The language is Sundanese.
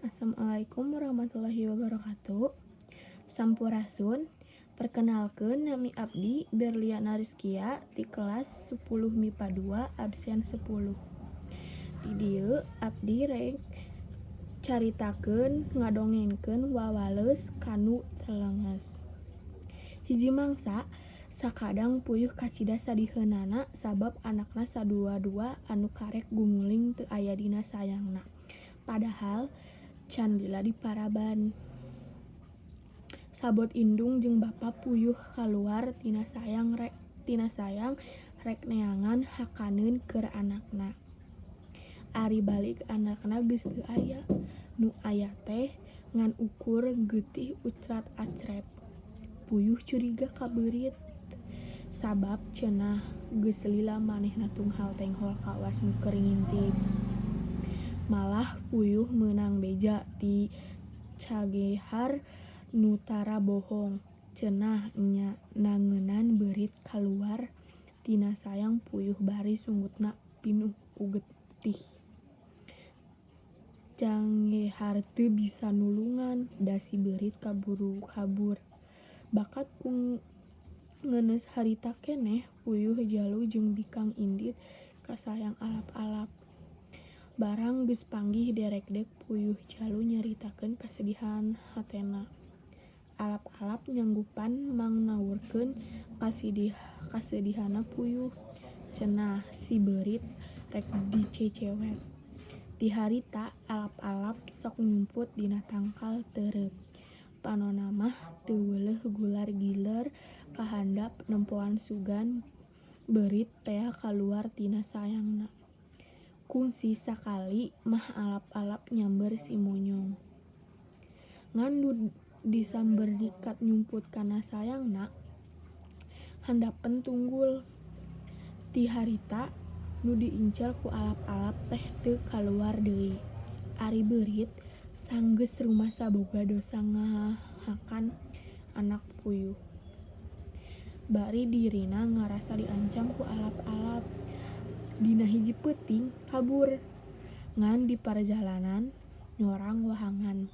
Assalamualaikum warahmatullahi wabarakatuh. Sampurasun. Perkenalkeun, nami abdi Berliana Rizkia ti kelas 10 MIPA 2 absen 10. Di dieu abdi rek caritakeun, ngadongengkeun wawales kanu telenges. Hiji mangsa sakadang puyuh kacida sadiheunana sabab anakna sadua-dua anu karek gumuling teu aya dina sayangna, padahal can lila diparaban. Sabot indung jeung bapa puyuh kaluar tina sayang rek neangan hakaneun keur anakna. Ari balik, anakna geus teu aya, nu aya teh ngan ukur geutih ucrat-acret. Puyuh curiga ka beurit, sabab cenah geus lila manehna tunghal-tenghol kawas nu keur ngintip. Malah puyuh meunang beja ti Cangehgar nu tara bohong, cenah nya nangenan beurit kaluar tina sayang puyuh bari sungutna pinuh ku getih. Cangehgar teu bisa nulungan da si beurit kaburu kabur. Bakat ku ngeunus harita keneh puyuh jalu jeung bikang indit ka sayang Alap-alap. Barang geus panggih derekdek, puyuh jalu nyaritakeun kasedihan hatena. Alap-alap nyanggupan mangnaurkeun kasedihanna puyuh, cenah si beurit rek dicecewet. Ti harita Alap-alap sok nyumput dina tangkal tereup. Panona mah teu weuleuh gular-giler ka handap nempoan sugan beurit tea kaluar tina sayangna. Kungsi sakali mah Alap-alap nyamber si monyong. Ngan nu disamber dikat nyumput kana sayangna handapeun tunggul. Ti harita nu diincer ku Alap-alap teh teu kaluar deui. Ari beurit sanggeus rumasa boga dosa ngahakan anak puyuh. Bari dirina ngarasa diancam ku Alap-alap. Dina hiji peuting kabur, ngan di parjalanan nyorang wahangan.